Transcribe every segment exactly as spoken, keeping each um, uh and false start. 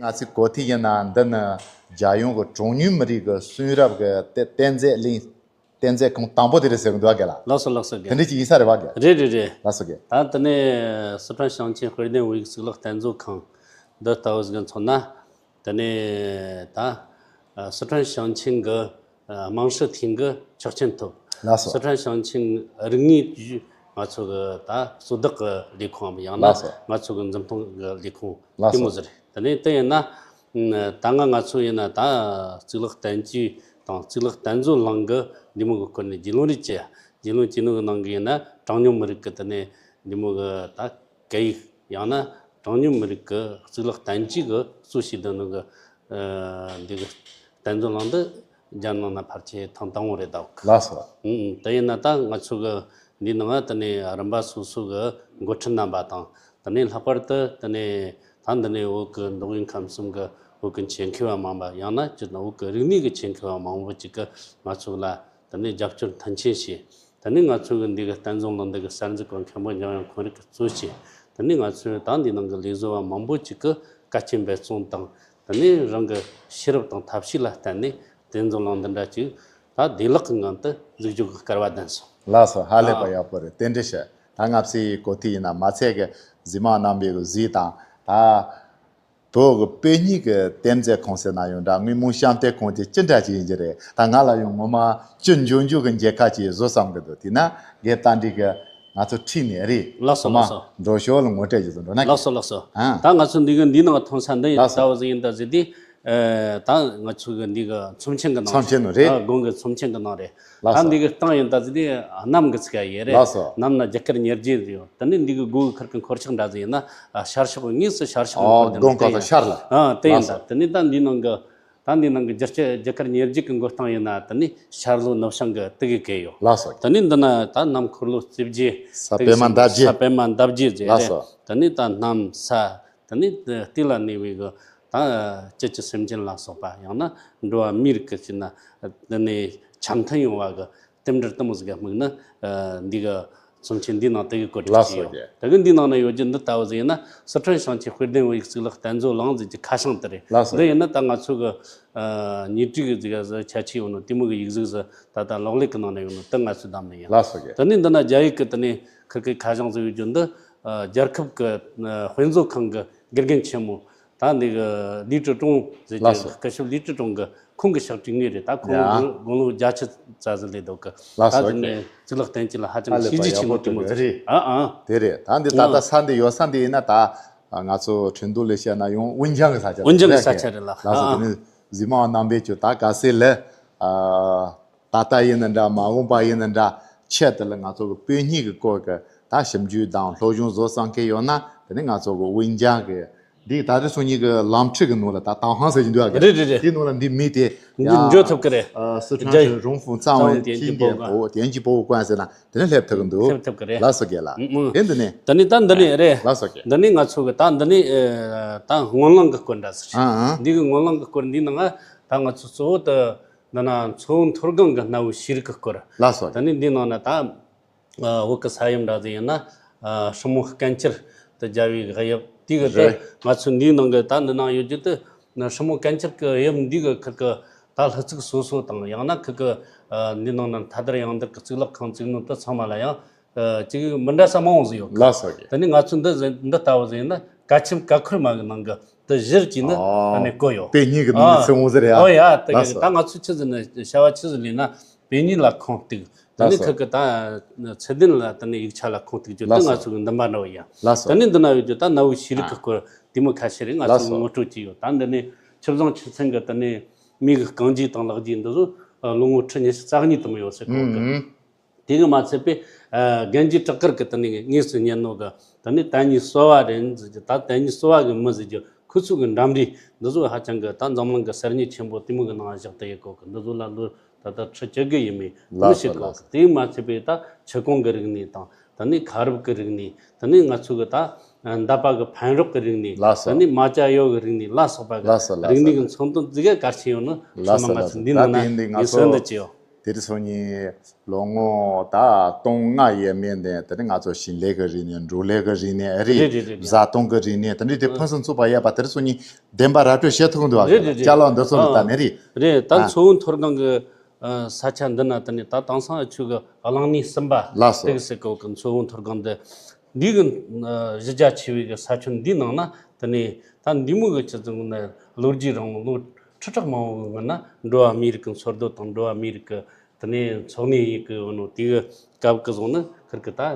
ང་ཚོའི་གོ་ཐོས་ཡིན་ན་འདི་ནི་རྒྱལ་ཡོངས་ཀྱི་གྲངས་ཉུང་མི་རིགས་ཀྱི་གསུང་རབ་ཀྱི་རྟེན་རྟེན་རྫས་གླིང་རྟེན་རྫས་ཁང་དང་པོ་དེ་རེད་ཟེར་གི་འདུག་ག་ལ། ལགས་སོ་ལགས་སོ་དེ་རྒན། འདྲ་ཅིག་ཡིན་ས་རེད་བ་གི། རེད་རེད་རེད། ལགས་སོ་གི། ད་དེ་ནས་སི་ཁྲོན་ཞིང་ཆེན་དཔེ་སྟོན་དབུས་གཙུག་ལག་རྟེན་མཛོད་ཁང་འདི་ལྟ་བུ་ཟིག་མཚོན་ན། དེ་ནས་ད་སི་ཁྲོན་ཞིང་ཆེན་གྱི་ཨ། དམངས་སྲིད་ཐིང་གི་ཆོག་མཆན་ཐོབ། ལགས་སོ། སི་ཁྲོན་ཞིང་ཆེན་རིག་དངོས་ཀྱི་ང་ཚོ་གི་ད་གཙོ་བདག་གི་ལས་ཁུངས་ཡང་ན། ལགས་སོ། ང་ཚོ་གི་འཛིན་སྐྱོང་གི་ལས་ཁུངས། ལགས་སོ། དེ་མོ་ཟིག་རེད། དེ་ནས་དེ་ཡིན་ན། ཨ། ད་སྔ་ང་ཚོ་ཡིན་ན་ད་གཙུག་ལག་རྟེན་ཅུས་དང་གཙུག་ལག་རྟེན་མཛོད་གླིང་གི་འདི་མོ་གི་སྐོར་ནས་རྒྱུས་ལོན་རེ་བྱས། རྒྱུས་ལོན་བྱས་ནོ་གི་ནང་གི་ཡིན་ན་གྲངས་ཉུང་མི་རིགས་གི་དེ་ནས་འདི་མོ་གི་ད་སྐད་ཡིག་ཡང་ན་གྲངས་ཉུང་མི་རིགས་ཀྱི་གཙུག་ལག་རྟེན་ཅུས་ཀྱིས་གཙོ་བྱས་བསྡད་ནོ་གི། ཨ། འདི་གི་རྟེན་མཛོད་གླིང་འདི་རྒྱལ་ནང་ན་ཕལ་ཆེར་ཐེངས་དང་པོ་རེད་འདུག། ལགས་སོ། ཨང་། དེ་ཡིན་ན་ད་ང་ཚོ་གི་འདི་ནང་དེ་ནས་རིམ་པ་སོ་སོ་གི་འགོ་ཁྲིད་རྣམ་པ་དང་། དེ་ནས་ལྷག་པར་དུ་དེ་ནས་ད་འདི་ནས་བོད་ཀྱི་མདོ་དབུས་ཁམས་གསུམ་གི་བོད་ཀྱི་ཆེད་མཁས་པ་མང་པོ། ཡང་ན་སྤྱིར་བཏང་བོད་ཀྱི་རིག་གནས་ཀྱི་ཆེད་མཁས་པ་མང་པོ་ཅིག་གིས་ང་ཚོ་ལ་དེ་ནས་རྒྱབ་སྐྱོར་མཐུན་རྐྱེན་བྱས། དེ་ནས་ང་ཚོ་གི་འདི་གི་རྟེན་མཛོད་གླིང་འདི་གི་གསར་འཛུགས་ཀྱི་མཁན་པོ་འཇམ་དབྱངས་ཁོང་རང་གིས་གཙོ་བྱས། དེ་ནས་ང་ཚོའི་ད་འདི་ནང་གི་ལས་བཟོ་བ་མང་པོ་ཅིག་གིས་དཀའ་སྤྱད་འབད་བརྩོན་དང་། དེ་ནས་རང་གི་ཤེས་རབ་དང་ཐབས་ཤེས་ལ་བརྟེན་ནས་རྟེན་མཛོད་གླིང་འདི་འདྲ་ཅིག་ད་བདེ་བླག་གི་ངང་དུ་འཛུགས་རྒྱུ་གི་སྐལ་བ་ལྡན་སོང་། ལགས་སོ། ཧ་ལས་པ། ཨ། ཡག་པོ་རེད། རྟེན་འབྲེལ་ཞུ། ད་ང་ཚོའི་གོ་ཐོས་ཡིན་ན་མ་ཚད་གི་གཟིགས་མོ་རྣམ་པའི་གི་གཟིགས་དང་ད། བོད་ཀྱི་དཔེ་རྙིང་གི་རྟེན་རྫས་ཁང་ཟེར་ན་ཡང་འདྲ། དངོས་མིང་བཤམས་སྟོན་ཁང་དེ་ཅི་འདྲ་ཅིག་ཡིན་གྱི་རེད། ད་ང་ལ་ཡང་ངོ་མ་ཅི་འཇོན་འཇོན་གྱི་མཇལ་ཁ་ཅིག་བཟོ་བསམ་གྱི་འདུག། དེས་ན་རྒན་རྟ་མགྲིན་གྱིས་ང་ཚོ་ཁྲིད་ནས་རེད། ལགས་སོ། ངོ་མ་ལགས་སོ། འགྲོ་ཞོར་ལ་ངོ་སྤྲོད་ཅིག་བཟོ་འགྲོ་ན། ལགས་སོ་ལགས་སོ། ཨ། ད་ང་ཚོ་འདི་གི་འདི་ནང་ཐོན་ས་འདི་ཡིན། ལགས་སོ། ལྟ་བུ་ཟིག་ཡིན་ད་ཟེར་དུས། ཨ། ད་ང་ཚོ་གི་འདི་གི་ཚོམས་ཆེན་གི་ནང་། ཚོམས་ཆེན་ནང་རེད། ཨ། དགོན་གི་ཚོམས་ཆེན་གི་ནང་རེད། ལགས་སོ། ད་འདི་གི་སྟེང་ཡིན་ད་ཟེར་དུས་གནམ་གི་ཚིག་ཡ་ཡེ་རེད། ལགས་སོ། གནམ་ན་རྒྱ་གར་ཉེར་བརྒྱད་ཡོད། དེ་ནས་འདི་གི་སྒོ་གི་ཁུར་གི་འཁོར་ཆག་འདྲ་ཟིག་ཡིན་ན། ཨ། ཤར་ཕྱོགས་གི་དངོས་སུ་ཤར་ཕྱོགས་ཨོ། གི་དགོན་ཁག་དང་ཤར་ལ། ཨ། དེ་ཡིན། ལགས་སོ། ད་དེ་ནས་ད་འདི་ནང་གི་ད་འདི་ནང་གི་རྒྱ་སྐྱེད་རྒྱ་གར་ཉེར་བརྒྱད་གི་མགོ་སྟེང་ཡིན་ན། དེ་ནས་ཤར་ལྷོ་ནུབ་བྱང་གི་དེ་གི་གི་ཡོད། ལགས་སོ། དེ་ནས་འདི་ན་ད་གནམ་འཁོར་ལོ་རྩིབས་བརྒྱད། ས་དེ་གི་པདྨ་འདབ་བརྒྱད། ས་པདྨ་འདབ་བརྒྱད་ཟེར། ལགས་རེད། སོ། དེ་ནས་ད་གནམ་ས། དེ་ནས་དེ་ལ་གནས་པའི་གི་ད་བཅུད་ཀྱི་སེམས་ཅན་ལ་སོགས་པ། ཡང་ན་འགྲོ་བ་མིའི་རིགས་ཀྱི་ཕྱིར་ན་དེ་ནས་འཆམ་མཐུན་ཡོང་བ་གི་རྟེན་འབྲེལ་དེ་མོ་ཟིག་ག་དམིགས་ནས། ཨ། འདི་གི་ཚོམས་ཆེན་འདིའི་ནང་དེ་གི་བཀོད་སྒྲིག་ལགས་བྱས་སོ་ཡོད། རྒྱལ། དེ་གི་འདིའི་ནང་ན་ཡོད་རྒྱུ་འདི་ལྟ་བུ་ཟིག་ཡིན་ན། སི་ཁྲོན་ཞིང་ཆེན་དཔེ་སྟོན་དབུས་གཙུག་ལག་རྟེན་མཛོད་གླིང་ཟེར་གྱི་ཁ་བྱང་དེ་རེད། ལགས་སོ། འདི་ཡིན་ན་ད་ང་ཚོ་གི། ཨ། ཉེ་དུས་ཀྱི་ཟིག་ག་ཟིག་ཁྱད་ཆོས་ཡོད་ནོ་དེ་མོ་གི་ཡིག་གཟུགས་ཟིག་ད་ལྟ་གློག་ཀླད་གི་ནང་ན་ཡོད་ནོ་དེ་ང་ཚོས་བདམས་ནི་ཡིན། ལགས་སོ་རྒྱལ། དེ་ནས་འདི་ན་རྒྱ་ཡིག་གི་དེ་ནས་ཁུར་གི་ཁ་བྱང་ཟིག་ཡོད་རྒྱུ་འདི། ཨ། རྒྱལ་ཁབ་ཀྱི་དཔེ་མཛོད་ཁང་གི་དགེ་རྒན་ཆེན་མོ། ད་འདི་གི་ལི་ཀྲི་ཀྲུང་ཟེར་གྱི། ལགས་སོ། སྐུ་ཞབས་ལི་ཀྲི་ཀྲུང་གི་ཁོང་གི་ཕྱག་བྲིས་ངོས་རེད། ད་ཁོང་ཡ། དགུང་ལོ་བརྒྱད་ཅུ་རྩ་ཟིག་སླེབས་འདུག་གི། ལགས་སོ། ད་འདི་ནས་གཙུག་ལག་རྟེན་ཅན་ལ་ཧ་ཅང་ཧ་ལས་པ་གཞི་ཡག་ཆེན་པོ་པོ་དེ་མོ་དེ་ཟིག་རེད། ཨ་ཨ། དེ་རེད། ད་འདི་ད་ལྟ། ཨ། ས་འདི་ཡོད་ས་འདི་ཡིན་ན་ད་ང་ཚོ་ཁྲིན་ཏུའུ་ལ་བཤད་ན་ཡང་ཝུན་ཅང་གི་ས་ཆ། ཝུན་ཅང་གི་ས་ཆ་རེད་ལ། ལགས་སོ། ཨ་ཨ། དེ་ནས་གཟིགས་མོ་རྣམ་པས་ཀྱང་ད་ག་ཚོད་ལ། ཨ། ད་ལྟ་ཡིན་ན་འདྲ། མ་འོངས་པ་ཡིན་ན་འདྲ། ཆེད་དུ་ལ་ང་ཚོ་གི་དཔེ་རྙིང་གི་སྐོར་གི་ད་ཞིབ་འཇུག་དང་སློབ་སྦྱོང་བཟོ་བསམ་མཁན་ཡོད་ན། དེ་ནས་ང་ཚོ་གི་ཝུན་ཅང་གི་འདི་ད་ལྟ་སོང་ཉིད་ཀྱི་ལམ་ཁྲིད་ཀྱི་ནང་ལ་ད་ཏའོ་ཧན་ཟེར་གྱི་འདུག་ག། རེད་རེད་རེད། དེའི་ནང་ལ་འདི་མེད་དེ། འདི་ཡང་འཇོག་ཐུབ་ཀྱི་རེད། ཨ། སི་ཁྲོན་རྒྱ་ཞིང་རོང་ཧྥུང་གཙང་བོའི་ཐིང་གའི་པོ་ཀོན། ཐིང་གའི་པོ་ཀོན་ཟེར་ན་དེ་ནས་སླེབས་ཐུབ་ཀྱི་འདུག། སླེབས་ཐུབ་ཀྱི་རེད། ལགས་སོ་རྒན་ལགས། ཨང་ཨང་། དེ་འདི་ནས། ད་ནི་ད་འདི་ནས་རེད། ལགས་སོ་རྒན། འདི་ནས་ང་ཚོ་གི་ད་འདི་ནས། ཨ། ད་སྔོན་གླེང་གི་སྐོར་འདྲ་ཟེར། ཨང་ཨང་། འདི་གི་སྔོན་གླེང་གི་སྐོར་འདི་ནང་ང་ད་ང་ཚོ་གཙོ་བོ་དེ་འདི་ན་མཚོ་བོད་མཐོ་སྒང་གི་གནའ་བོའི་ཤེས་རིག་གི་སྐོར། ལགས་སོ། ད་ནི་འདི་ནང་ན་ད། ཨ། བོད་ཀྱི་ས་ཡོམ་འདྲ་ཟིག་ཡིན་ན། ཨ། སྲིན་མོ་སྐེམ་ཆེར་དུ་སྦྱར་བའི་དབྱིབས་དེ་གི་དེ། རེད། ང་ཚོ་འདིའི་ནང་གི་ད་འདི་ནང་ཡོད་རྒྱུ་དེ། སྲིན་མོ་སྐེམ་ཆེར་གི་དབྱིབས་འདི་གི་ཁུར་གི་ད་ལྷུ་ཚིགས་སོ་སོ་དང་། ཡང་ན་ཁུར་གི། ཨ། འདི་ནང་ན་ཐ་དར་ཡང་དར་གི་གཙུག་ལག་ཁང་བཙུགས་ནོ་དེ་ཚང་མ་ལ་ཡང་། ཨ། ཅིག་མི་འདྲ་ས་མང་བོ་ཟིག་ཡོད་གི། ལགས་སོ་རྒན། དེ་ནི་ང་ཚོ་འདི་ཟིག་འདི་ལྟ་བུ་ཟིག་ཡིན་ན་གལ་ཆེན་གལ་ཁུར་མ་གི་ནང་གི་དེ་གཞིར་གྱིས་ནི། ཨ། ད་ནི་བཀོད་ཡོད། དཔེ་རྙིང་གི་ནང་ནས། ཨ། ཚུར་འོང་ཟེར་རེད་ཨ། ཨོ་ཡ། དེ་གི། ལགས་སོ། ད་ང་ཚོ་ཆི་ཟིག་ནི་བྱ་བ་ཆི་ཟིག་ལས་ན། དཔེ་རྙིང་ལ་ཁུངས་གཏུགས། དེ་ནས། ལགས་སོ། ཁུར་གི་ད་ཚད་ལྡན་ལ་དེ་ནས་ཡིག་ཆ་ལ་ཁུངས་གཏུགས་རྒྱུ་དེ། ལགས་སོ། ང་ཚོ་གི་འདུན་པ་འདྲ་བོ་ཡིན། ལགས་སོ། དེ་ནས་འདི་ན་ཡོད་རྒྱུ་ད་གནའ་བོའི་ཤེས་རིག་གི། ཨ། སྐོར་དེ་མོ་ཁ་ཤས་རེད། ང་ཚོ། ལགས་སོ། ངོ་སྤྲོད་ཀྱི་ཡོད། ད་འདི་ནས་ཆུ་བཟང་ཆུ་ཚན་གི་དེ་ནས་མི་གི་རྐང་རྗེས་དང་ལག་རྗེས་འདི་ཚོ་ལོ་ངོ་ཁྲི་ཉི་ཤུ་རྩ་གཉིས་དེ་མོ་ཡོད་ཟེར་གོ་གི། ཨུ། དེ་གི་མ་ཚད་པས། ཨ། རྒན་རྒྱུད་བྲག་དཀར་གི་དེ་ནས་དངོས་སུ་ཉན་ནོ་གི་དེ་ནས་དན་གཉིས་གསོ་བ་རེད་ཟེར་རྒྱུ། ད་དན་གཉིས་གསོ་བ་གི་མི་ཟེར་རྒྱུ། ཁོ་ཚོ་གི་འགྲིམ་རས་འདི་ཚོ་ཧ་ཅང་གི་ད་འཛམ་གླིང་གི་གསར་རྙིང་ཆེན་པོ་དེ་མོ་གི་ནང་བཞག་བསྡད་ཡོད་གོ་གི། འདི་ཚོ་ལ་ལོ་ད་ལྟ་ཁྲི་བཅུ་དགུ་ཡས་མས། ལགས་སོ། ཞིག་གོ། ལགས་སོ། དེ་མ་ཚད་པའི་ད་ཆུ་ཀོང་གི་རིག་གནས་དང་། ད་ནི་ཁ་རུབ་ཀྱི་རིག་གནས། ད་ནི་ང་ཚོ་གི་ད་མདའ་པ་གི་ཕན་རོགས་ཀྱི་རིག་གནས། ལགས་སོ། ད་ནི་མ་ཅ་ཡོ་གི་རིག་གནས་ལ་སོགས་པ་གི། ལགས་སོ། ལགས་སོ། རིག་གནས་ཀྱི་མཚོན་དོན་ཙི་གེ་གལ་ཆེ་ཡོད་ནི། ལགས་སོ། ཚང་མ་ང་ཚོ་འདི་ནང་ན་ངེས་གསལ་དུ་ཅི་ཡོད། དེ་རིང་སང་ཉིན་ལོ་ངོ་ད་སྟོང་ལྔ་ཡས་མས་ནས་དེ་ནི་ང་ཚོ་ཞིང་ལས་ཀྱི་རིག་གནས། འབྲོག་ལས་ཀྱི་རིག་གནས། ཨ་རེད། རེད་རེད་རེད་རེད། བཟའ་བཏུང་གི་རིག་གནས། དེ་འདྲའི་དེ་ཕུན་སུམ་ཚོགས་པ་ཡོད་པ། དེ་རིང་སང་ཉིན་བདེན་པ་ར་སྤྲོད་བྱེད་ཐུབ་འདུག་བ། རེད་རེད་རེད། ཅ་ལག་འདི་ཚོ་ལ་ཨ་ད་ནི་རེད། རེད། ད་ཨ་མཚོ་བོད་མཐོ་སྒང་གི་ཨ་ས་ཆ་འདི་ན་དེ་ནི་ད་དེང་སང་ཨ་ཆུ་གི་གླིང་སྣེ་གསུམ་པ་ལགས་སོ། དེ་གི་ཟེར་གོ་གི་མཚོ་བོད་མཐོ་སྒང་འདི། འདི་གི་ཨ་གཞི་རྒྱ་ཆེ་བའི་གི་ས་ཁྱོན་འདིའི་ནང་ན་དེ་ནས་ད་འདི་མོ་གི་ཆུ་ཚོད་ནས་ལོ་རྒྱུས་རིང་ལོ་ཁྲི་ཕྲག་མང་བོ་གི་སྔོན་ན་འགྲོ་བ་མིའི་རིགས་ཀྱི་འཚོ་སྡོད་དང་། འགྲོ་བ་མིའི་རིགས་ཀྱི་དེ་ནས་འཚོ་གནས་ཡིན་གི་ཡོད་ནོ། དེ་གི་སྐབས་ཀྱི་བཟུང་ནི་ཁིར་གི་ད་ཨ་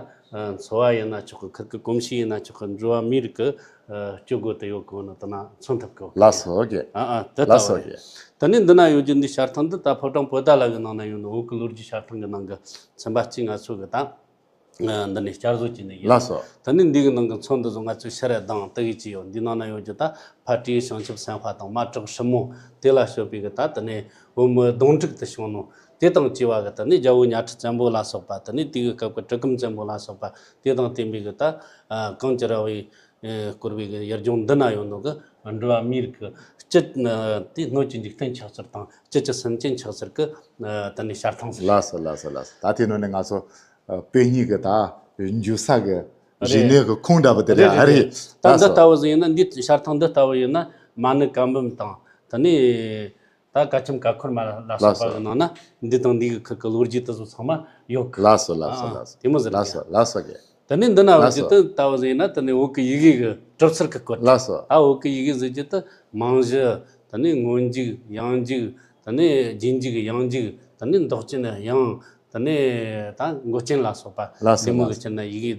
འཚོ་བ་ཡིན་ན་ཆོག་གི། ཁིར་གི་གོམས་གཤིས་ཡིན་ན་ཆོག་གི། འགྲོ་བ་མིའི་རིགས་ཀྱི་ཨ་སྤྱོད་སྒོ་དེ་ཡོད་གི་ཡོད་ནོ་དེ་ན་མཚོན་ཐུབ་གི་ཡོད། ལགས་སོ་རྒན། ཨ་ཨ་དེ་ལྟ་ལགས་སོ་བ་རེད། རྒན། དེ་ནས་འདི་ན་ཡོད་རྒྱུ་འདི་ཞལ་ཐང་འདི་ད་ཕོ་བྲང་བོད་ཟླ་ལ་གི་ནང་ན་ཡོད་ནོ། བོད་ཀྱི་ལོ་རྒྱུས་ཞལ་ཐང་གི་ནང་གི་ཚན་པ་གཅིག་ང་ཚོ་གི་ད། ཨ་འདི་ནས་བསྐྱར་བཟོ་བྱས་ནས་ཡིན། ལགས་སོ། ད་ནི་འདི་གི་ནང་གི་མཚོན་འདི་ཚོ་ང་ཚོས་ཕྱིར་ར་ལྡང་དེ་གི་ཅི་ཡོད། འདི་ནང་ན་ཡོད་རྒྱུ་ད་ཕ་སྤྲེའུ་བྱང་ཆུབ་སེམས་དཔའ་དང་མ་བྲག་སྲིན་མོ་དེ་ལ་སྤྱོད་པའི་གི་ད་དེ་ནས་བོད་མི་གདོང་དྲུག་ཏུ་བྱུང་ནོ། དེ་དང་བཅས་པ་གི་ད་ནི་རྒྱལ་པོ་གཉའ་ཁྲི་བཙན་པོ་ལ་སོགས་པ། ད་ནི་དེ་གི་སྐབས་ཀྱི་གྲི་གུམ་བཙན་པོ་ལ་སོགས་པ། དེ་དང་བསྟུན་པའི་གི་ད་ཨ་གངས་ཀྱི་ར་བས་ཨེ་བསྐོར་བའི་གི་ཡུལ་ལྗོངས་འདི་ན་ཡོད་ནོ་གི་འགྲོ་བ་མིའི་རིགས་ཀྱི་སྤྱི་ཨ་དེ་སྣོད་ཀྱི་འཇིག་རྟེན་ཆགས་ཚུལ་དང་སྤྱི་ཀྱི་སེམས་ཅན་ཆགས་ཚུལ་གི་ཨ་ད་ནི་ཞལ་ཐང་ཟེར། ལགས་སོ། ལགས་སོ། ལགས་སོ། ད་དེ་ནང་ནས་ང་ཚོ་ཨ་དཔེ་རྙིང་གི་ད་འཇུག་ས་གི་རིག་གནས་ཀྱི་ཁུངས་འདྲ་པོ་དེ་རེད། རེད་རེད་ཨ་རེད། རེད། ད་ལགས་འདི་སོ། ལྟ་བུ་ཟིག་ཡིན་ན། འདི་ཞལ་ཐང་འདི་ལྟ་བུ་ཡིན་ན་མ་ཎི་བཀའ་འབུམ་དང་། དེ་ནས་ད་བཀའ་ཆེམས་ཀ་ཁོལ་མ་ལ་སོགས་པ་གི་ནང་ན་འདི་དང་འདི་གི་ཁུར་གི་ལོ་རྒྱུས་དེ་ཚོ་ཚང་མ་ཡོད་གི། ལགས་སོ། ལགས་སོ། ཨ་ལགས་སོ། དེ་མོ་ཟིག་རེད། ལགས་སོ། ལགས་སོ་རྒན། དེ་ནས་འདི་ན་ལགས་འོ་ཅི་སོ། དེ་ལྟ་བུ་ཟིག་ཡིན་ན། དེ་ནས་བོད་ཀྱི་ཡི་གེ་གི་གྲུབ་ཚུལ་གི་སྐོར། ལགས་སོ། ད་བོད་ཀྱི་ཡི་གེ་ཟེར་རྒྱུ་དེ་མང་གཞི། དེ་ནས་སྔོན་འཇུག། ཡང་འཇུག། དེ་ནས་རྗེས་འཇུག། ཡང་འཇུག། དེ་ནས་འདོགས་ཅན་ཡང་། དེ་ནས་ད་མགོ་ཅན་ལ་སོགས་པ། ལགས་སོ། འདི་མོ་ལགས་གི་སོ། སྤྱིར་ན་ཡི་གེ་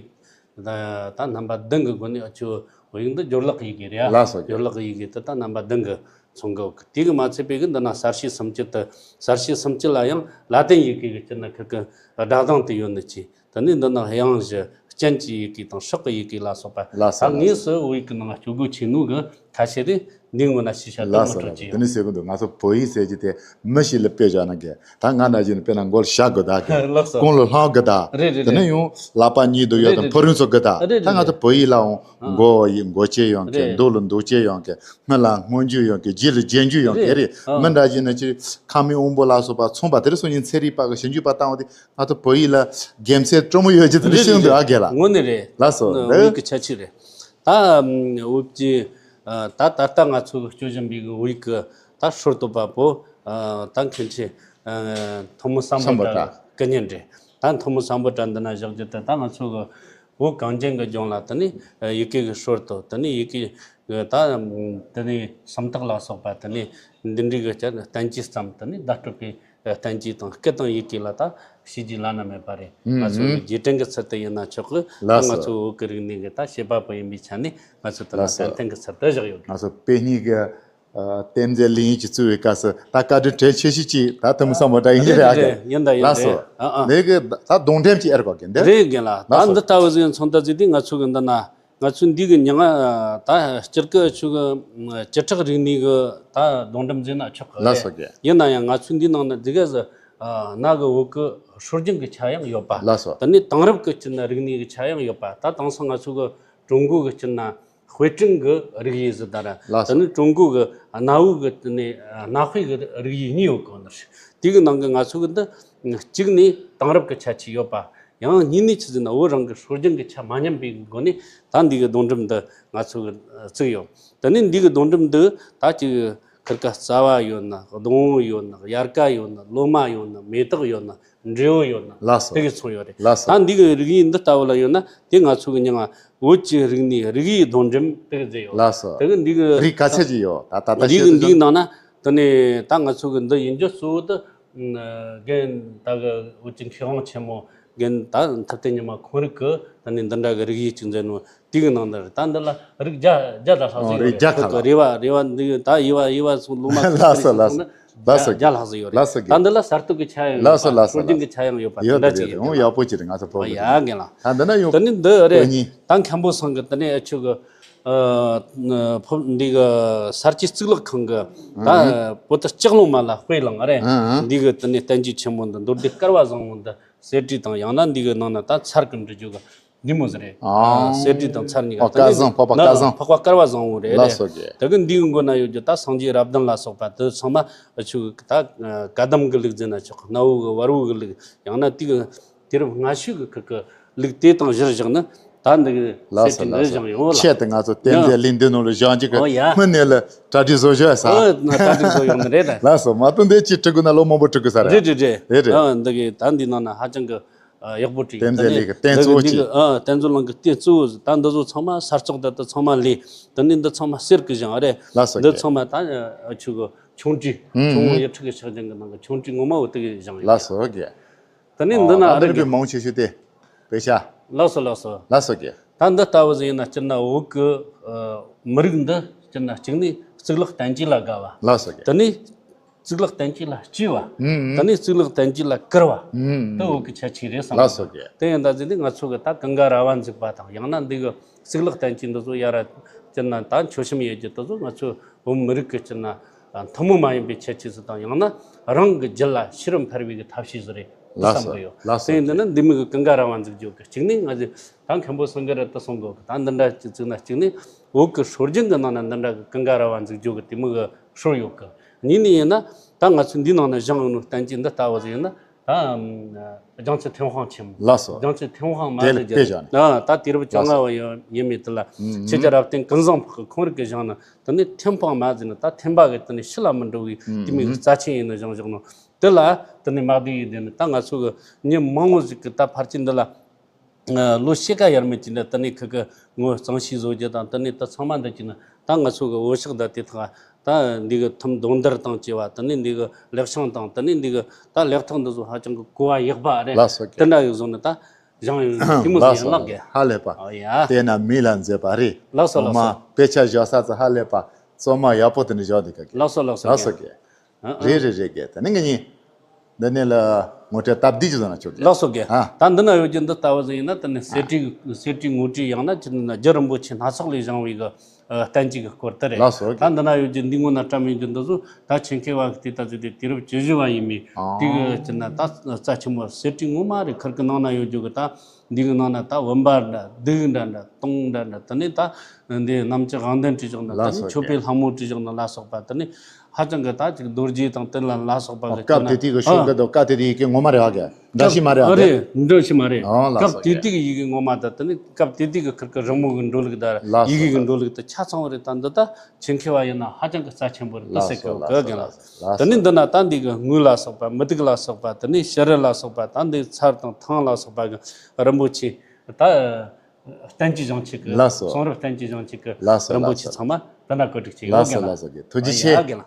ད་ད་རྣམ་པ་བདུན་གི་སྒོ་ནས། ཨ་ཆུ་བོད་ཡིག་འདི་སྦྱོར་ཀློག་གི་ཡི་གེ་རེད་ཨ། ལགས་སོ། སྦྱོར་ཀློག་གི་ཡི་གེ་དེ་ད་རྣམ་པ་བདུན་གི་མཚོན་གི་ཡོད་གི། དེ་གི་མ་ཚད་པའི་གི་འདི་ན་གསལ་བྱེད་སུམ་ཅུ་དེ། གསལ་བྱེད་སུམ་ཅུ་ལ་ཡང་ལ་ཏིན་ཡི་གེ་གི་སྤྱིར་ན་ཁུར་གི་སྒྲ་གདངས་དེ་ཡོད་ནི་ཅི། དེ་ནས་འདི་ན་དབྱངས་བཞི། སྤྱན་གྱི་ཡི་གེ་དང་སྲོག་གི་ཡི་གེ་ལ་སོགས་པ། ལགས་སོ། ད་ལགས་སོ། དངོས་སུ་བོད་ཡིག་གི་ནང་ལ་སྤྱོད་སྒོ་ཆེ་ནོ་གི་ཁ་ཤས་དེ་འདི་སྔོན་ན་ཤེས་བྱ་དེ་ལགས་ངོ་སོ། སྤྲོད་ལགས་ཀྱི་སོ། དེ་ཡོད། ནས་ཟེར་གི་འདུག་ང་ཚོ་བོད་ཡིག་ཟེར་གྱི་དེ་མི་ཞིག་ལ་དཔེ་བཞག་ན་གི། ད་ང་ན་བཞིན་དཔེར་ན་མགོ་ལ་ཞྭ་དགོས་ད་གི། ལགས་སོ། རྐང་ལ་སླང་དགོས་ད། རེད་རེད། དེ་ནས་ཡང་ལག་པ་གཉིས་དུ་ཡོད་རེད་དང་རེད། ཕུ་རུང་ཚོ་དགོས་ད། རེད་རེད། ད་ང་ཚོ་རེད། བོད་ཡིག་ལའང་ཨ་མགོ་ཡི་མགོ་ཅན་ཡོང་གི། རེད། མདོ་ལ་མདོ་ཅན་ཡོང་གི། སྔོན་ལ་སྔོན་འཇུག་ཡོང་གི། རྗེས་ལ་རྗེས་འཇུག་ཡོང་གི། རེད། རེད། ཨ་མི་འདྲ་བཞིན་ན་ཅི་ཁ་མིག་དབང་པོ་ལ་སོགས་པ་མཚུངས་པ། དེ་རིང་སང་ཉིན་ཚན་རིག་པ་གི་ཞིབ་འཇུག་པ་བཏང་བ་དེ་ང་ཚོ་བོད་ཡིག་ལ་དགེ་མཚན་དྲོན་མོ་ཡོད་ཀྱི་དེ་འདྲ། རེད་ཤིན་ཏུ་རེད། ཨ་རྒན་ལགས། དངོས་གནས་རེད། ལགས་སོ། ཨ་འདི་བོད་ཀྱི་ཁྱད་ཆོས་རེད། ད་ཨམ་བོད་ཀྱི་ཨ་ད་ད་ལྟ་ང་ཚོ་གི་སྤྱོད་བཞིན་པའི་གི་བོད་ཀྱི་ད་སྲོལ་གཏོད་པ་པོ་ཨ་ད་མཁན་ཆེན་ཨ་ཐོན་མི་སམ་བྷོ་སམ་བྷོ་ཊ་ཊ་སྐུ་བརྙན་རེད། ད་ཐོན་མི་སམ་བྷོ་ཊ་འདི་ན་བཞག་རྒྱུ་དེ་ད་ང་ཚོ་གི་བོད་གངས་ཅན་གི་ལྗོངས་ལ་དེ་ནས་ཡི་གེ་གི་སྲོལ་གཏོད། དེ་ནས་ཡི་གེ་གི་ད་དེ་ནས་སུམ་རྟགས་ལ་སོགས་པ། དེ་ནས་འདི་འདྲའི་གི་བསྟན་བཅོས་བརྩམས། དེ་ནས་བརྡ་སྤྲོད་པའི་བསྟན་བཅོས་དང་། སྐད་དང་ཡི་གེ་ལ་ད་བྱས་རྗེས་བླ་ན་མེད་པ་རེད། ང་ཚོ་གི་རྗེས་དྲན་གི་ཚུལ་དུ་ཡིན་ན་ཆོག་གི། ད་ལགས་སོ། ང་ཚོ་བོད་ཀྱི་རིག་གནས་གི་ད་བྱེད་པ་པོ་ཡིན་པའི་ཆ་ནས་ང་ཚོ་དེ་ལ་ལགས་སོ། བསྟན་བསྟན་གི་ཚུལ་དུ་བཞག་ཡོད་གི། ང་ཚོ་དཔེ་རྙིང་གི་ཨ་བསྟན་འཛིན་ལིང་ཡིན་གྱིས་གཙོས་པའི་སྐབས་སུ་ད་བཀའ་དྲིན་དྲན་ཆེ་ཤོས་ཅིག་ད་ཐོན་མི་སམ་བྷོ་ཊ་ཡིན་གྱི་རེད། རེད་ཨ་རེད། ཡིན་ད་ཡིན། ལགས་སོ། རེད། ཨ་ཨ་ལས་ཀི་ད་གདོང་འགྲེམས་ཅིག་ཨེ་རེད་གོ་རྒན་དེ། རེད་རྒན་ལགས། ལགས་ད་སོ། འདི་ལྟ་བུ་ཟིག་མཚོན་ད་ཟིག་དེ་ང་ཚོ་གི་འདི་ན། ང་ཚོས་འདི་གི་མྱིང་ང་ད་སྤྱིར་གི་ཆུ་གི་བཅུ་ཕྲག་རིག་གནས་གི་ད་གདོང་འགྲེམས་ཟེར་ན་ཆོག་གི། ལགས་སོ་རྒན། ཡིན་ན་ཡང་ང་ཚོས་འདིའི་ནང་ན་འདི་ག་ཟི་ཨ་གནའ་གི་བོད་གི་སྲོལ་རྒྱུན་གི་ཆ་ཡང་ཡོད་པ། ལགས་སོ། དེ་ནས་དེང་རབས་གི་སྤྱིར་ན་རིག་གནས་གི་ཆ་ཡང་ཡོད་པ། ད་དེང་སང་ང་ཚོ་གི་ཀྲུང་གོ་གི་སྤྱིར་ན་དཔེ་སྐྲུན་གི་རིག་དབྱེ་ཟེར་ད་ར། ལགས་སོ། དེ་ནས་ཀྲུང་གོ་གི་གནའ་བོ་གི་དེ་ནས་གནའ་དཔེ་གི་རིག་དབྱེ་གཉིས་ཡོད་གི། འདིར་དེ་གི་ནང་གི་ང་ཚོ་གི་འདི་གཅིག་ནས་དེང་རབས་གི་ཆ་ཆེ་ཡོད་པ། ཡང་གཉིས་ནས་ཆི་ཟེར་ན་བོད་རང་གི་སྲོལ་རྒྱུན་གྱི་ཆ་མ་ཉམས་པའི་སྒོ་ནས་ད་འདི་གི་གདོང་འགྲེམས་འདི་ང་ཚོ་གི་བཙུགས་ཡོད། དེ་ནས་འདི་གི་གདོང་འགྲེམས་འདི་ད་ཅིག་ཁིར་ཀ་རྩ་བ་ཡོད་ན། སྡོང་བོ་ཡོད་ན། དབྱར་ཀ་ཡོད་ན། ལོ་མ་ཡོད་ན། མེ་ཏོག་ཡོད་ན། འབྲས་བུ་ཡོད་ན། ལགས་སོ། དེ་གི་མཚོན་ཡོད་རེད། ལགས་སོ། ད་འདི་གི་རིག་དབྱེ་འདི་ལྟ་བུ་ལ་ཡོད་ན་དེ་ང་ཚོ་གི་མྱིང་ང་བོད་ཀྱི་རིག་གནས་རིག་དབྱེའི་གདོང་འགྲེམས་དེ་གི་མཛད་ཡོད། ལགས་སོ། དེ་གི་འདི་གི་རིགས་ག་ཚད་ཅིག་ཡོད། ད་ལྟ་རིགས་བཤད་འདིའི་དུས་ནང་ན་དེ་ནས་ད་ང་ཚོ་གི་འདི་ཡིན་རྒྱུ་གཙོ་བོ་དེ། རྒན་ད་གི་བོད་ཀྱི་མཁས་དབང་ཆེན་མོ་རྒན་ད་ཐུབ་བསྟན་ཉི་མ་ཁོང་རིགས་ཀྱིས་ད་ནི་འདི་འདྲ་གི་རིག་དབྱེ་ཅིག་མཛད་ནོ། དེ་གི་ནང་དུ་རེད། ད་འདི་ལ་རིགས་བརྒྱ་བརྒྱ་དང་ལྷག་ཟིག་ཨོ་ཡོད་རེད། རེད། བརྒྱ་ཁ་ལ། རེ་བ་རེ་བ་འདི་ད་ཡི་བ་ཡི་བ་སོགས་ལོ་མ་ལགས་སོ། ལགས་སོ། ལགས་སོ། བརྒྱ་ལྷག་ཟིག་ཡོད་རེད། ལགས་སོ། ད་འདི་ལ་གསར་གཏོད་ཀྱི་ཆ་ཡང་ཡོད་པ། ལགས་སོ། ལགས་སོ། སྲོལ་རྒྱུན་གྱི་ཆ་ཡང་ཡོད་པ། ཡོད་དེ་འདྲ་རེད། ཅིག་ཡོད། ཡོང་ཡག་པོ་ཅིག་རེད། ང་ཚོ་བོད་ཀྱི་ཡ་རེད། རྒན་ལགས། ད་འདི་ན་ཡོང་། ད་ནི་འདི་རེད། ད་མཁན་པོ་ཚང་གི་ད་ནི་ཨ་ཆུ་གི་ཨ་ཕོ་འདི་གི་གསར་བརྗེ་གཙུག་ལག་ཁང་གི་ད་ཨ་བོད་དུ་ལྕགས་ལུང་མ་ལ་དཔེ་བླངས་རེད། ཨ་ཨ་འདི་གི་ད་ནི་བསྟན་བཅོས་ཆེན་མོ་འདི་མདོ་སྡེ་སྐལ་བ་བཟང་བོ་འདི་གསེར་བྲིས་དང་། ཡང་ན་འདི་གི་ནང་ན་ད་ཚར་གི་འབྲི་རྒྱུ་གི་ འདི་མོ་ཟིག་རེད། ཨ། གསེར་བྲིས་དང་ཚར་གཉིས་ཀ། ཨོ། དེ་ནས་སྐལ་བཟང་། འཕགས་པ་ན་སྐལ་བཟང་། འཕགས་པ་སྐལ་བ་བཟང་བོ་རེད། ལགས་རེད། སོ་རྒན། དེ་གི་འདིའི་མགོ་ན་ཡོད་རྒྱུ་ད་སངས་རྒྱས་རབ་གདན་ལ་སོགས་པ་དེ་ཚང་མ་ཆུ་ད་བཀའ་གདམས་གི་ལུགས་ཟེར་ན་ཆོག་གི། གནའ་བོ་གི་བར་བོ་གི་ལུགས། ཡང་ན་དེ་གི་དུས་རབས་སྔ་ཤོས་གི་ཁུལ་གི་ལུགས་དེ་དང་གཞིར་བཞག་ནས་ད་འདི་གི་ལགས་སོ། གསེར་བྲིས་ལགས་འདི་སོ། བཞེངས་ཡོང་བ་ལ། ཆེད་དུ་ང་ཚོ་རྟེན་ཡ། རྫས་གླིང་འདི་ནང་ལ་བཞེངས་རྒྱུ་གི་ཨོ་ཡ། སྔོན་ནས་ལ་གྲ་སྒྲིག་བཟོ་བཞག་ས། ཨོ། ན་གྲ་སྒྲིག་བཟོ་ཡོང་ནི་རེད་ད། ལགས་སོ། མ་གཏོགས་འདི་ཅི་འབྲི་དགོས་ན་ལོ་མང་པོ་འབྲི་དགོས་ས་རེད། རེད་རེད་རེད། རེད་རེད། ཨ། འདི་གི་ད་འདི་ནང་ན་ཧ་ཅང་གི་ཨ། ཡག་པོ་བྲིས། རྟེན་རྫས་ལས་ཀྱི་རྟེན་གཙོ་བོ་གཅིག་འདི་གི་ཨ། རྟེན་གཙོ་ལང་གི་རྟེན་གཙོ་བོ་ཟིག་ད་འདི་ཚོ་ཚང་མ་ས་ལྕགས་དེ་དག་ཚང་མ་ལས། དེ་ནས་འདི་ཚང་མ་གསེར་གི་བཞེངས་རེད། ལགས་སོ། འདི་རྒན། ཚང་མ་ད་ཨ། ཆུ་གི་ཆུང་གྲས། ཨུམ། ཆུང་ངུ་ཡུལ་ཁྲི་གི་ཕྱག་རྒྱུན་གི་ནང་གི་ཆུང་གྲས་ངོ་མ་བོ་དེ་གི་བཞེངས་ཡོད། ལགས་སོ་རྒན། དེ་ནས་འདི་ན་ཨ། ཨ་རི་རི་གི་གི་མང་ཆེ་ཤོས་དེ་དཔེ་ཆ། ལགས་སོ་ལགས་སོ། ལགས་སོ་རྒན། ད་འདི་ལྟ་བུ་ཟིག་ཡིན་ན་སྤྱིར་ན་བོད་གི་ཨ། མི་རིགས་འདི་སྤྱིར་ན་གཅིག་ནས་གཙུག་ལག་བསྟན་བཅོས་ལ་དགའ་བ། ལགས་སོ་རྒན། དེ་ནས་གཙུག་ལག་བསྟན་བཅོས་ལ་གཅེས་པ། ཨུམ། དེ་ནས་གཙུག་ལག་བསྟན་བཅོས་ལ་བཀུར་བ། ཨུམ། དེ་བོད་ཀྱི་ཁྱད་ཆོས་རེད་བསམ། ལགས་སོ་རྒན། དེ་ཡིན་ད་ཟེར་དུས་ང་ཚོ་གི་ད་ཀུན་དགའ་ར་བ་འཛུགས་པ་དང་ཡང་ན་འདི་གི་གཙུག་ལག་བསྟན་བཅོས་འདི་ཚོ་ཡ་ར་སྤྱིར་ན་ད་མཆོད་བཤམས་ཡོད་རྒྱུ་དེ་ཚོ་ང་ཚོ་བོད་མི་རིགས་ཀྱི་སྤྱིར་ན་ཐུན་མོང་མ་ཡིན་པའི་ཁྱད་ཆོས་སུ་དང་ཡང་ན་རང་གི་རྒྱུད་ལ་ཤེས་རབ་འཕེལ་བའི་གི་ཐབས་ཤེས་སུ་རེད་བསམ། ལགས་སོ། གི་ཡོད། ལགས་སོ་རྒན། དེ་ཡིན་དུས་ན་འདི་མོ་གི་ཀུན་དགའ་ར་བ་འཛུགས་རྒྱུ་གི་གཅིག་ནས་ང་ཚོ་ད་མཁན་པོ་སེང་གེ་ར་དེ་གསུང་གི་ད་འདི་འདྲ་ཅིག་བཙུགས་ན་གཅིག་ནས་བོད་ཀྱི་སྲོལ་རྒྱུན་གྱི་ནང་ན་འདི་འདྲ་གི་ཀུན་དགའ་ར་བ་འཛུགས་རྒྱུ་གི་དེ་མོ་གི་སྲོལ་ཡོད་གི། གཉིས་ནས་ཡིན་ན་ད་ང་ཚོ་འདི་ནང་ན་བཞེངས་ཡོད་ནོ་བསྟན་བཅོས་འདི་ལྟ་བུ་ཟིག་ཡིན་ན་ད་ཨམ། རྒྱལ་མཚན་ཐོས་དབང་ཆེན་མོ། ལགས་སོ། རྒྱལ་མཚན་ཐོས་དབང་མ་དེ་ལ་ཟེར་དཔེ་རྒྱུ་བཞག་ནས། ཨ། ད་དུས་རབས་བཅོ་ལྔ་བ་ཡོད་ཡིན་མིན་དེ་ལ། ཨུམ། ཆོས་རྒྱལ་རབ་བརྟན་ཀུན་བཟང་འཕགས་ཀྱི་ཁོང་རིགས་ཀྱི་བཞེངས་ན་དེ་ནས་ཐེམ་སྤང་མ་ཟེར་ན་ད་ཐེམ་པ་གི་དེ་ནས་ཕྱི་ལ་མི་འགྲོ་བའི་ཨུམ། དེ་མོ་གི་རྩ་ཆེན་ཡིན་ནོ་བཞེངས་བཞག་ནོ་དེ་ལ་དེ་ནས་མ་བསྡད་ཡོད་དེ་ནི་ད་ང་ཚོ་གི་མི་མང་བོ་ཞིག་གི་ད་ཕལ་ཆེར་འདི་ལ། ལོ་ཕྱེད་ཀ་ཡར་མར་གྱི་འདྲ་དེ་ནས་ཁི་ཁི་ངོ་གཙང་བཤེར་བཟོ་རྒྱུ་དང་དེ་ནས་ད་ཚང་མ་འདི་གྱི་ནི་ད་ང་ཚོ་གི་འོས་ཤོག་དང་དེ་དག་ད་འདི་གི་ཐུམ་རྡུང་རྡེག་དང་བཅས་པ་དེ་ནས་འདི་གི་ལེགས་བྱང་དང་དེ་ནས་འདི་གི་ད་ལེགས་ཐོག་འདི་ཚོ་ཧ་ཅང་གི་གོ་བ་ཡག་པ་རེད། ལགས་སོ་རྒན། དེ་འདྲ་གི་བཟོ་ནི་ད་བཞེངས་ཡོད་དེ་མོ་ཟིག་ཡིན་ལགས་རྒན། ཧ་ལས་པ། ཨོ་ཡ། དེ་ན་མི་ལ་མཛེས་པ་རེད། ལགས་སོ་ལགས་སོ། ངོ་མ་དཔེ་ཆ་བཞག་ས་ཚོ་ཧ་ལས་པ་བཙོ་མ་ཡག་པོ་དེ་འདྲ་བཞག་འདུག་ག་གི། ལགས་སོ་ལགས་སོ། ལགས་སོ་རྒན། རྒན། ཨ། རེད་རེད་རེད་རྒན། དེ་ནས་ང་གཉིས་འདི་ནས་ལ་ངོ་སྤྲོད་སྟབས་བདེ་ཅིག་བཟོ་ན་ཆོག་གི། ལགས་སོ་རྒན། ཨ། ད་འདི་ན་ཡོད་རྒྱུ་འདི་ལྟ་བུ་ཟིག་ཡིན་ན་དེ་ནས་གསེར་བྲིས་གསེར་བྲིས་དངུལ་བྲིས་ཡང་ན་ཅི་ན་རྒྱུ་རིན་པོ་ཆེ་སྣ་ཚོགས་ལས་བཞེངས་པའི་གི་ཨ། བསྟན་བཅོས་ཀྱི་སྐོར་དེ་རེད། ལགས་སོ་རྒན། ད་འདི་ན་ཡོད་རྒྱུ་འདི་ངོ་ན་བཀྲམ་ཡོད་རྒྱུ་འདི་ཚོ་ད་ཆེད་མཁས་བ་གི་དེ་ད་ཚོད་དེ་དུས་རབས་བཅུ་བཞི་བ་ཡིན་མིན། ཨ། དེ་གི་ཅི་ན་ད་རྩ་ཆེན་པོ་གསེར་བྲིས་ངོ་མ་རེད། ཁིར་གི་ནང་ན་ཡོད་རྒྱུ་གི་ད་འདི་གི་ནང་ན་ད་བུམ་པ་འདྲ་གདུགས་འདྲ་འདྲ་དུང་འདྲ་འདྲ་དེ་ནས་ད་འདི་གནམ་ལྕགས་དབང་ལྡན་བྲིས་བཞག་ན་དེ་ལགས་ནས་སོ་མཆོད་པའི་རྒན། ལྷ་མོ་བྲིས་བཞག་ན་ལ་སོགས་པ་དེ་ནས་ཧ་ཅང་གི་ད་ཅིག་རྡོ་རྗེ་དང་དེ་ལ་ལ་སོགས་པ་ཨོ་གི་སྐབས་དེ་དུས་ཀྱི་ཤོག་གུ་དང་སྐབས་དེ་དུས་ཡི་གེ་ངོ་མ་རེད་བ་གི། འདྲ་ཞིག་མ་རེད་བ། ཨ་རེད། འདྲ་ཞིག་མ་རེད། ཨོ་ལགས་སོ་རྒན། སྐབས་དེ་དུས་ཀྱི་ཡི་གེ་ངོ་མ་དང་དེ་ནས་སྐབས་དེ་དུས་ཀྱི་ཁིར་གི་རི་མོ་གི་འགྲོ་ལུགས་དང་ལགས་ཡི་གེ་གི་སོ་རྒན། འགྲོ་ལུགས་དང་ཆ་ཚང་བ་རེད། ད་འདི་ད་ཆེད་མཁས་བ་ཡིན་ན་ཧ་ཅང་གི་རྩ་ཆེན་པོ་རེད། ད་ལགས་ཟེར་སོ་གི་ལགས་གི་སོ་རྒན་ལགས། ལགས་སོ་ལགས་དེ་ནས་འདི་ན་ད་འདི་གི་དངུལ་ལ་སོགས་པ་མུ་ཏིག་ལ་སོགས་པ་དེ་ནས་བྱུ་རུ་ལ་སོགས་པ་ད་འདི་ཚར་དང་ཐང་ལ་སོགས་པ་གི་རིན་པོ་ཆེ་ད་བསྟན་བཅོས་བཞེངས་ཆེད་ཀྱི། ལགས་སོ། གསུང་རབ་བསྟན་བཅོས་བཞེངས་ཆེད་ཀྱི་ལགས་སོ་རིན་པོ་ཆེ་ཚང་མ་དེ་ན་བཀོད་སྒྲིག་བྱས་ཡོད། ལགས་སོ་རྒན་ལགས། ལགས་སོ་རྒན། ཐུགས་རྗེ་ཆེ། ཨ་ཡ་རྒན་ལགས།